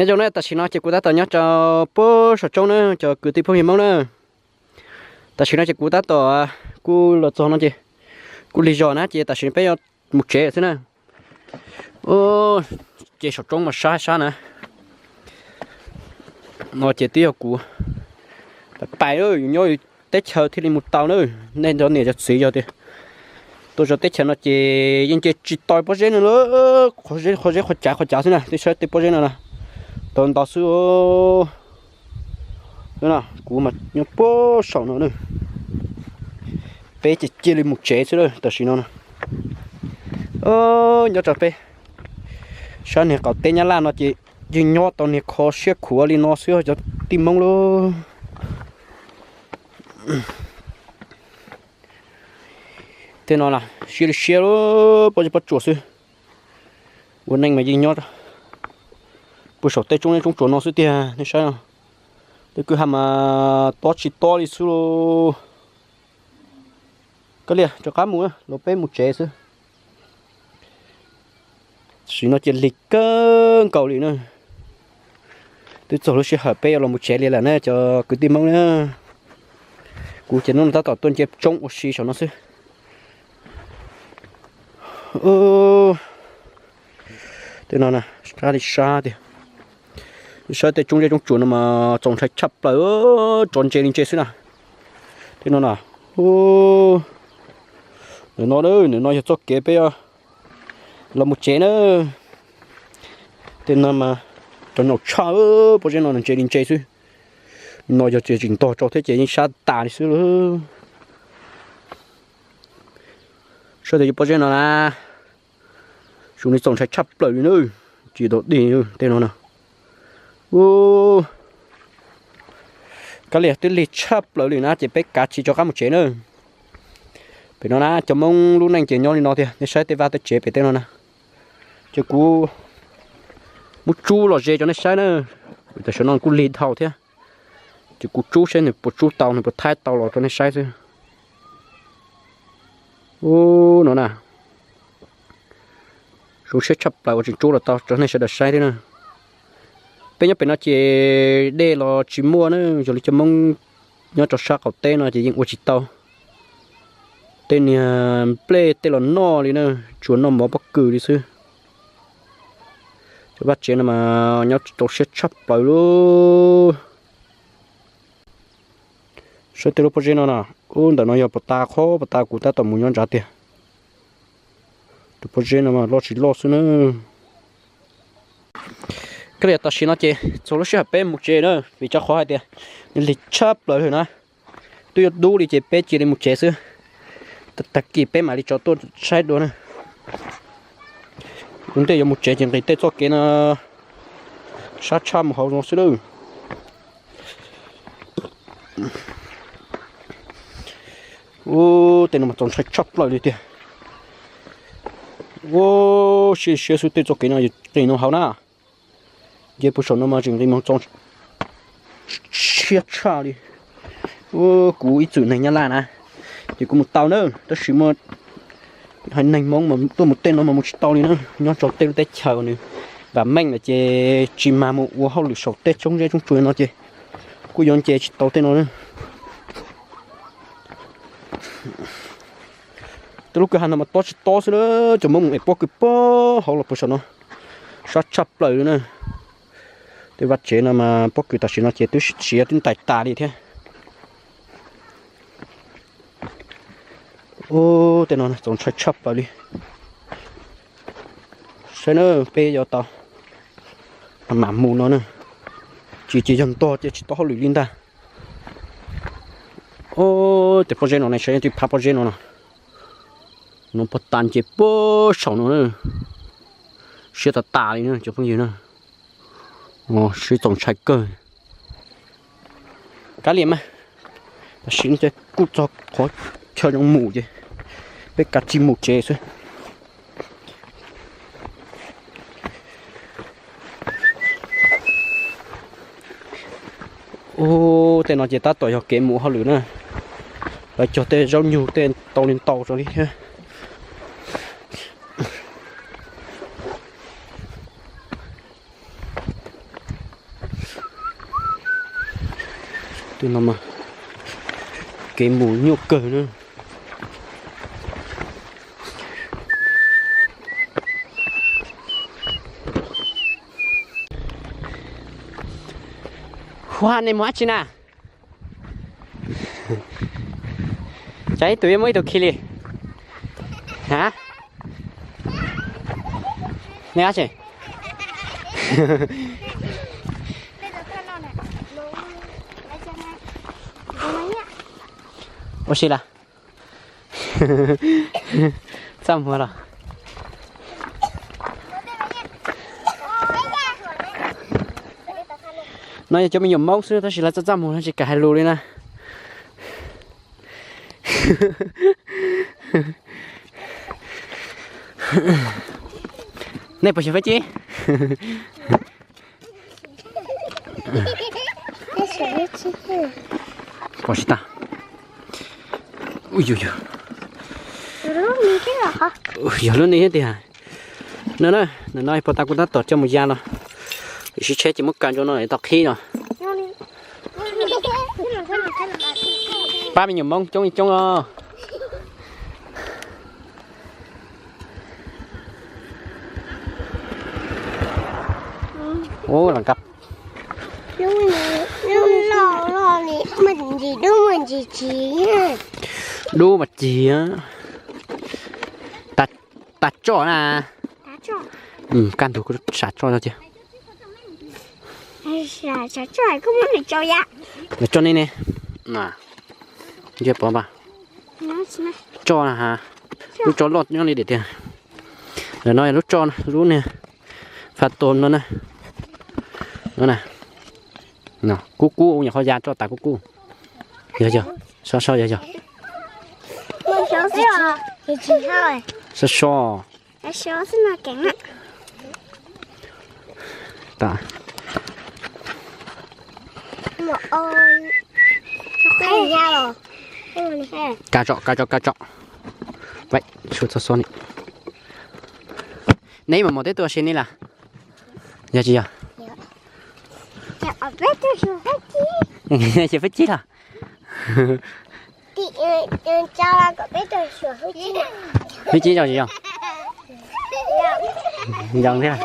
Nyob zoo na, tam sim no ces kuv tab tom nyob rau puag saum roob na cov kwv tij phooj ywg Hmoob na. Tam sim no ces kuv tab tom kuj los txog no ces kuj lig zog na ces tam sim peb yuav mus tsev xwb na. Ces saum roob mas sab sab na. No ces twb yog kuv pais pais, yus nyob teb chaws thiaj li mus tau na. Nej cov niam cov txiv yog tias tuaj zov teb chaws no ces yeej nce tsis tau pob zeb no lawm, qhov zeb qhov cav qhov cav xwb na. Twb saib tej pob zeb no na, tau ntau xwb. Kuv mas nyob puag saum no na. Peb ces cia li mus tsev xwb tam sim no na. Nyob rau peb sab niag qaum teb Nyab Laj no ces yeej nyob tau niag kho siab khuav li no xwb cov tij Hmoob lauj. Tej no na siab li siab lub pob zeb pob tsuas xwb. Ua neej mas yeej nyob puag saum tej roob zeb roob tsuas no xwb tiag nej saib. Tej kwj ha mas tob tsis tob li xwb lauj. Koj liam rov qab mus los peb mus tsev xwb. Tam sim no ces lig kawg nkaus li na. Twb txog lub sij hawm peb yuav los mus tsev li lawm na cov kwv tij Hmoob na. Kuv ces hnub no tab tom tuaj nce roob ua si saum no xwb. Tej no na, sab li sab tiag. Saib tej roob zeb roob tsuas no mas txaus ntshai tshaj plaws, tso ntse li ntse xwb na. Tej no na, ntawm no, ntawm no yog txoj kev peb los mus tsev na. Tej no mas cov nyaum tshaj, pob zeb no ntse li ntse xwb. No yog tsis ntog rau thiab ces yeej sab tas li xwb lauj. Saib tej pob zeb no na, zoo li txaus ntshai tshaj plaws li na. Tsis tau dig tej no na. Kav liam twb lig tshaj plaws li na ces peb kav tsij rov qab mus tsev na. Pem no na cov Hmoob lub neej ces nyob li no tiag, nej saib tej vaj tej tsev pem tej no na. Ces kuv muab tsub los ze rau nej saib na. Tam sim no kuj lig dhau thiab. Ces kuv tsub saib nws puas tsub tau, nws puas thaij tau los rau nej saib xwb. Ub, no na, zoo siab tshaj plaws uas tseem tsub los tau rau nej sawv daws saib thiab na. Peb nyob pem no ces dej los tsis muaj na, yog li cov Hmoob nyob rau sab qaum teb no ces yeej ua tsis tau tej niag nplej tej los noj li na, tsuas noj mov pob kws li xwb. Cov vaj tsev no mas nyob txaus siab tshaj plaws lauj. Saib tej lub pob zeb no na, ub, ntawm no yog puas tas, qhov puas tas kuv tab tom mus nyob ntsav tiag. Tus pob zeb no mas loj tsis loj xwb na. Koj liam tam sim no ces txog lub sij hawm peb mus tsev na, vim rau qhov hais tias nws lig tshaj plaws lawm na. Twb yuav dub li ces peb cia li mus tsev xwb. Tag kis peb mam li rov tuaj saib dua na. Ua ntej yuav mus tsev ces nqis tej txoj kev no sab tshaj mus hauv no xwb lawm. Ub, tej no mas txaus ntshai tshaj plaws li tiag. Ub, siab siab xwb tej txoj kev no nqis no hauv na. Nce puag saum no mas tseem nqis mus txaus siab tshaj li. Ub, kuv ib txwm neeg Nyab Laj na, ces kuv mus tau na, tab sis muaj haiv neeg Hmoob mas tuaj mus tej no mas mus tsis tau li na. Nyob rau tej lub teb chaws nws vam meej lawm ces tsis mag mus ua hauj lwm saum tej roob zeb roob tsuas no ces kuj yuav nce tsis tau tej no na. Tej lub kwj ha no mas tob tsis tob xwb na, cov Hmoob mus ev pob kws puag hauv los puag saum no, sab tshaj plaws li na. Tej vaj tsev no mas pob kws tam sim no ces twb siav twb ntais tas li thiab. Ub, tej no txaus ntshai tshaj plaws li. Saib na, peb yuav tau mam mus no na, tsis ces yog ntog ces tsis tau hauj lwm li ntag. Ub, tej pob zeb no ne, saib twb phab pob zeb no no, no puag ta nce puag saum no na, siab tas tas li na cov phooj ywg na. Siab txaus ntshai kawg. Kav liam mas, tam sim no ces kuj txog qhov chaw zoo mus ces peb kav tsij mus tsev xwb. Ub, tej no ces tab tom yog kev mus ua hauj lwm na. Lawv cog tej zaub nyug tej tau li ntau rau li thiab. Tus no mas kev mus nyuaj kawg na. Huaj, nej mus dab tsi na? Cas ib tug yuav muaj ib tug khi li? Ha? Nej dab tsi? Ua si las. Txaj muag los. No yog cov me nyuam Hmoob xwb tab sis lawv txaj txaj muag no tsis kam hais lus li na. Nej puas xyuas fab kib? Pom tsis tau. Ui yus yus. Yog lub ni thiab tiag. No na, ntawm no puag ta kuv tab tom coj mus ya no. Sib tsheb ces muab ka rau no tau qhib no. Pab me nyuam Hmoob coob li coob os. Ub, los nkag. Lub loj loj li, muaj ntsis dub muaj ntsis cig. Dub mas cig. Tas tsoj na. Kaj ntug kuv sam tsoj no tiag. Nws tsoj ne ne. Nce pov npas. Tsoj na ha. Lub tsoj loj nyob li tiag. Ntawm no lub tsoj, lub niag fa to no na. No na. Kub kub, ua nyuam qhuav ya tsoj tas kub kub. Yog yog, so so yog yog. So so. Ka tso, ka tso, ka tso. Peb txhob xo ni. Neb mas mus teb tuaj si ni las? Yog tsis yog? Xyuas fab kib los? Fab kib tso tsis yog? Yog thiab.